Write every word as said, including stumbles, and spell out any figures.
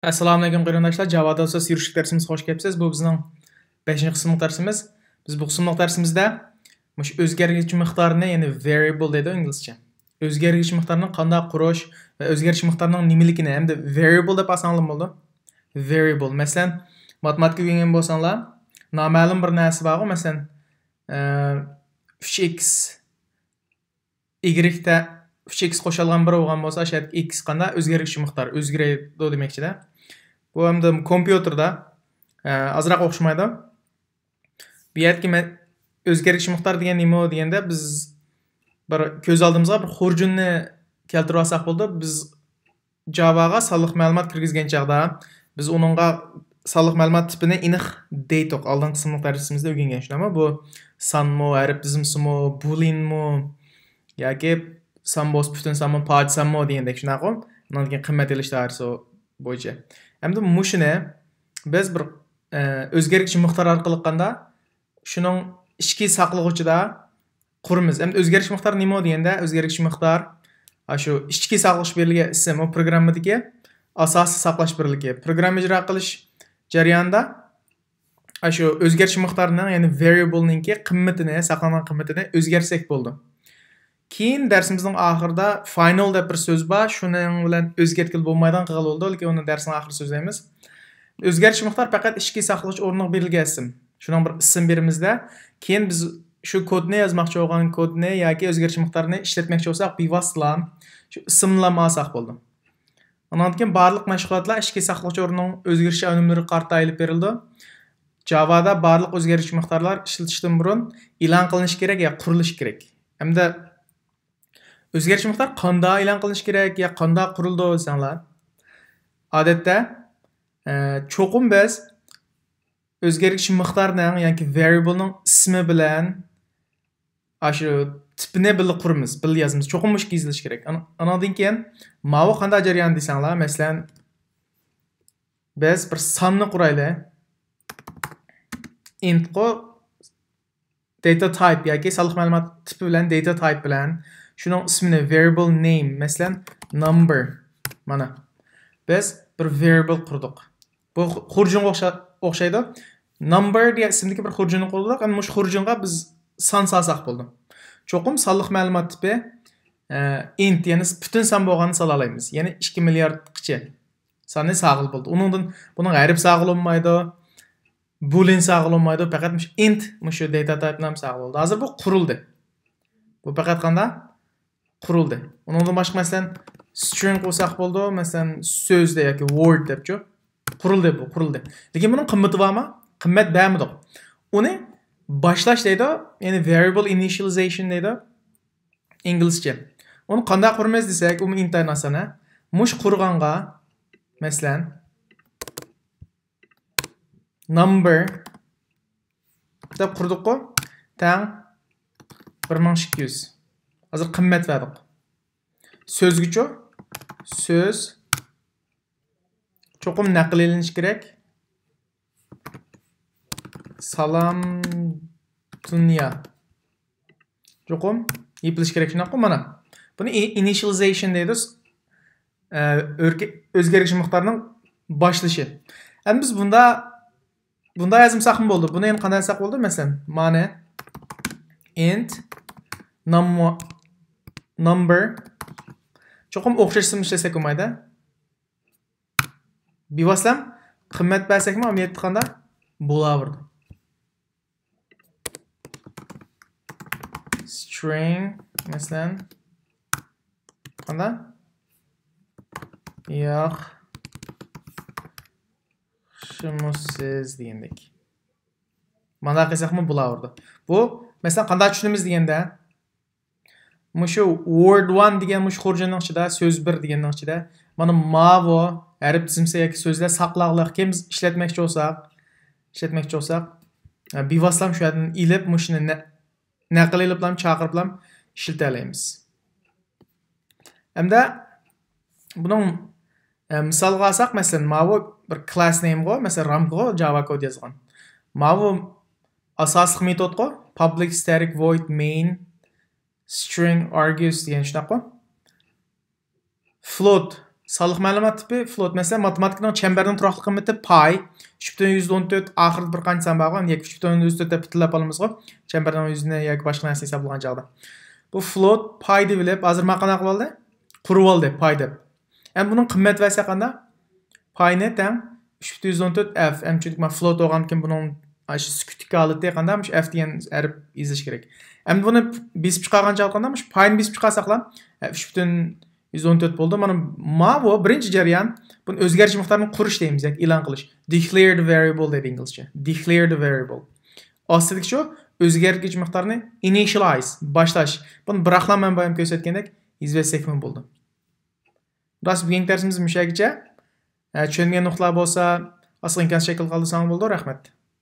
ئەسسالامۇئەلەيكۇم قېرىنداشلار، جاۋادا سۆز يۈرۈشلۈك دەرسىمىزگە خوش كەپسىز. بۇ بىزنىڭ بەشىنچى قىسىملىق دەرسىمىز. بىز بۇ قىسىملىق دەرسىمىزدە مۇشۇ ئۆزگەرگۈچى مىقدارنى، يەنى ۋېرىيبل دەيدۇ ئىنگلىزچە. ئۆزگەرگۈچى مىقدارنى قانداق قۇرۇش ۋە ئۆزگەرگۈچى مىقدارنىڭ نېمىلىكىنى ھەمدە ۋېرىيبل دەپ ئالساڭلارمۇ بولىدۇ. ۋېرىيبل. مەسىلەن، ماتېماتىكا ئۆگەنگەن بولساڭلار، نامەلۇم بىر نەرسە بارغۇ، مەسىلەن، ئۈچ ئىكس ئىگرېكتە ئۈچ ئىكس قوشالغان بىر بولغان بولسا، ئاشۇ يەردىكى ئىكس قانداق؟ ئۆزگەرگۈچى مىقدار، ئۆزگىرىدۇ دېمەكچىدە. بۇ ئەمدى كومپيۇتېردا، ئە، ئازراق ئوخشىمايدۇ. بۇ يەردىكى مە-، ئۆزگەرگۈچى مىقدار دېگەن نېمە دېگەندە، بىز بىر كۆز ئالدىمىزغا بىر خۇرجۇننى كەلتۈرۈۋالساق بولىدۇ. بىز جاۋاغا سانلىق مەلۇمات كىرگۈزگەن چاغدا، بىز ئۇنىڭغا سانلىق مەلۇمات تىپىنى ئېنىق دەيتتۇق. ئالدىنقى قىسىملىق دەرسىمىزدە ئۆگەنگەن، شۇنداقمۇ؟ بۇ سانمۇ، ھەرپ تىزىمسىمۇ، بولىنمۇ ياكى سان بولسا پۈتۈن سانمۇ، پادە سانمۇ دېگەندەك، شۇنداققۇ؟ ئۇنىڭدىن كېيىن قىممەت ئېلىش دائىرىسى بويىچە. ئەمدى مۇشۇنى بىز بىر، ئە، ئۆزگەرگۈچى مىقدار ئارقىلىق قاندا شۇنىڭ ئىچكى ساقلىغۇچىدا قۇرىمىز. ئەمدى ئۆزگەرگۈچى مىقدار نېمە دېگەندە، ئۆزگەرگۈچى مىقدار، ئاشۇ ئىچكى ساقلىغۇچ بېرىلگەن ئىسىم، ئۇ پروگراممىدىكى ئاساسىي ساقلاش بىرلىكى. پروگرامما ئىجرا قىلىش جەريانىدا ئاشۇ ئۆزگەرگۈچى مىقدارنىڭ، يەنى ۋېرىيبلنىڭكى قىممىتىنى، ساقلانغان قىممىتىنى ئۆزگەرتسەك بولىدۇ. كېيىن دەرسىمىزنىڭ ئاخىرىدا فاينال دەپ بىر سۆز بار، شۇنىڭ بىلەن ئۆزگەرتكىلى بولمايدىغان قىلغىلى بولىدۇ، لېكىن ئۇنى دەرسنىڭ ئاخىرىدا سۆزلەيمىز. ئۆزگەرگۈچى مىقدار پەقەت ئىچكى ساقلىغۇچ ئورنىغا بېرىلگەن ئىسىم. شۇنىڭ بىر ئىسىم بېرىمىزدە، كېيىن بىز شۇ كودنى يازماقچى بولغان كودنى ياكى ئۆزگەرگۈچى مىقدارنى ئىشلەتمەكچى بولساق، بىۋاسىتىلا شۇ ئىسىملام ئالساق بولىدۇ. ئۇنىڭدىن كېيىن بارلىق مەشغۇلاتلار ئىچكى ساقلىغۇچ ئورنىنىڭ ئۆزگىرىش ئۈنۈملىرىگە قارىتا ئېلىپ بېرىلىدۇ. جاۋادا بارلىق ئۆزگەرگۈچى مىقدارلار ئىشلىتىشتىن بۇرۇن ئېلان قىلىنىشى كېرەك يا قۇرۇلۇشى كېرەك. ئەمدى ئۆزگەرگۈچى مىقدار قانداق ئېلان قىلىنىشى كېرەك يا قانداق قۇرۇلىدۇ دېسەڭلار، ئادەتتە، ئە، چوقۇم بىز ئۆزگەرگۈچى مىقدارنىڭ ياكى ۋېرىيبلنىڭ ئىسمى بىلەن ئاشۇ تىپىنى بىللە قۇرىمىز، بىللە يازىمىز. چوقۇم مۇشۇ يېزىلىشى كېرەك. ئان-، ئانىڭدىن كېيىن ماۋۇ قانداق جەريان دېسەڭلار، مەسىلەن، بىز بىر ساننى قۇرايلى. ئىنتقۇ داتا تايپ ياكى سانلىق مەلۇمات تىپى بىلەن، داتا تايپ بىلەن شۇنىڭ ئىسمىنى، ۋېرىيبل نېيم، مەسىلەن، نامبېر. مانا، بىز بىر ۋېرىيبل قۇردۇق. بۇ خۇ-، خۇرجۇنغا ئوخشا-، ئوخشايدۇ. نامبېر دېگەن ئىسىمدىكى بىر خۇرجۇننى قۇردۇق. ئەمدى مۇشۇ خۇرجۇنغا بىز سان سالساق بولىدۇ. چوقۇم سانلىق مەلۇمات تىپى، ئە، ئىنت، يەنى پۈتۈن سان بولغاننى سالالايمىز. يەنى ئىككى مىلياردقىچە ساننى سالغىلى بولىدۇ. ئۇنىڭدىن، بۇنىڭ ھەرپ سالغىلى بولمايدۇ، بولىن سالغىلى بولمايدۇ. پەقەت مۇشۇ ئىنت، مۇشۇ داتا تايپنى سالغىلى بولىدۇ. ھازىر بۇ قۇرۇلدى. بۇ پەقەت قانداق؟ قۇرۇلدى. ئۇنىڭدىن باشقا، مەسىلەن، سترىڭ قىلساق بولىدۇ، مەسىلەن، سۆزدە ياكى ۋورد دەپچۇ. قۇرۇلدى بۇ، قۇرۇلدى. لېكىن بۇنىڭ قىممىتى بارمۇ؟ قىممەت بەرمىدۇق. ئۇنى باشلاش دەيدۇ، يەنى ۋېرىيبل ئىنىشىيالىزېيشن دەيدۇ ئىنگلىزچە. ئۇنى قانداق قۇرىمىز دېسەك، ئۇمۇ ئىنتايىن ئاسان، ھە؟ مۇشۇ قۇرغانغا، مەسىلەن، نامبېر دەپ قۇردۇققۇ؟ تەڭ بىر مىڭ ئىككى يۈز. ھازىر قىممەت بەردۇق. سۆزگىچۇ؟ سۆز چوقۇم نەقىل ئېلىنىشى كېرەك. سالام دۇنيا. چوقۇم يېپىلىشى كېرەك، شۇنداققۇ؟ مانا. بۇنى ئىنىشىيالىزېيشن دەيدۇ. ئە، ئۆركە-، ئۆزگەرگۈچى مىقدارنىڭ باشلىشى. ئەمدى بىز بۇندا، بۇندا يازمىساقمۇ بولدى. بۇنى يەنە قانداق يازساق بولدى؟ مەسىلەن، مانا، ئىنت نامبېر. چوقۇم ئوخشاش ئىسىم ئىشلەتسەك بولمايدۇ. بىۋاسىتە قىممەت بەرسەكمۇ ئەمەلىيەتتە قانداق؟ بولاۋېرىدۇ. سترىڭ، مەسىلەن، قانداق؟ ياخشىمۇسىز دېگەندەك. مانا قىلساقمۇ بولاۋېرىدۇ. بۇ، مەسىلەن، قانداق چۈشىنىمىز دېگەندە، مۇشۇ ۋورد ۋان دېگەن مۇشۇ خۇرجۇننىڭ ئىچىدە، سۆز بىر دېگەننىڭ ئىچىدە، مانا ماۋۇ ھەرپ تىزىمسى ياكى سۆزلەر ساقلاغلىق، كىم ئىشلەتمەكچى بولساق، ئىشلەتمەكچى بولساق، ئە، بىۋاسىتە شۇ يەردىن ئېلىپ، مۇشۇنى نە-، نەقىل ئېلىپلام، چاقىرىپلام ئىشلىتەلەيمىز. ئەمدى بۇنىڭ، ئە، مىسالغا ئالساق، مەسىلەن، ماۋۇ بىر كلاس نېيمغۇ، مەسىلەن، رامكىغۇ جاۋا كود يازغان. ماۋۇ ئاساسلىق مېتودقۇ، پابلىك ستەتىك ۋويد مەين سترىڭ ئارگيۇس دېگەن، شۇنداققۇ؟ فلوت، سانلىق مەلۇمات تىپى float. مەسىلەن، ماتېماتىكىنىڭ چەمبەرنىڭ تۇراقلىق قىممىتى پاي، ئۈچ پۈتۈن يۈزدە ئون تۆت، ئاخىرىدا بىر قانچە سان بار، يەنى ئۈچ پۈتۈن يۈزدە ئون تۆت دەپ پۈتۈنلەپ ئالىمىزغۇ، چەمبەرنىڭ يۈزىنى ياكى باشقا نەرسىنى ھېسابلىغان چاغدا. بۇ float پاي دېيىلىپ، ھازىر مانا قانداق قىلىۋالدى؟ قۇرۇۋالدى پاي دەپ. ئەمدى بۇنىڭ قىممەت ۋەرسە قانداق؟ پاينى تەڭ ئۈچ پۈتۈن يۈزدە ئون تۆت ئەف. ئەمدى چۈنكى مانا float بولغاندىكىن بۇنىڭ ئاشۇ سۈكۈتتىكى ھالىتى قانداق؟ مۇشۇ ئەف دېگەن ھەرپ يېزىش كېرەك. ئەمدى بۇنى بېسىپ چىقارغان چاغدا قانداق؟ مۇشۇ پاينى بېسىپ چىقارساقلا، ئۈچ پۈتۈن يۈزدە ئون تۆت بولدى. مانا ماۋۇ بىرىنچى جەريان. بۇنى ئۆزگەرگۈچى مىقدارنى قۇرۇش دەيمىز ياكى ئېلان قىلىش. Declare the variable دەيدۇ ئىنگلىزچە. Declare the variable. ئاستىدىكى شۇ ئۆزگەرگۈچى مىقدارنى initialize، باشلاش. بۇنى بىراقلا مەن بايام كۆرسەتكەندەك يېزىۋەتسەكمۇ بولىدۇ. راست، بۈگۈنكى دەرسىمىز مۇشۇ يەرگىچە. ئە، چۈشەنمىگەن نۇقتىلار بولسا، ئاستىغا ئىنكاس شەكلىدە قالدۇرساڭلار بولىدۇ. رەھمەت.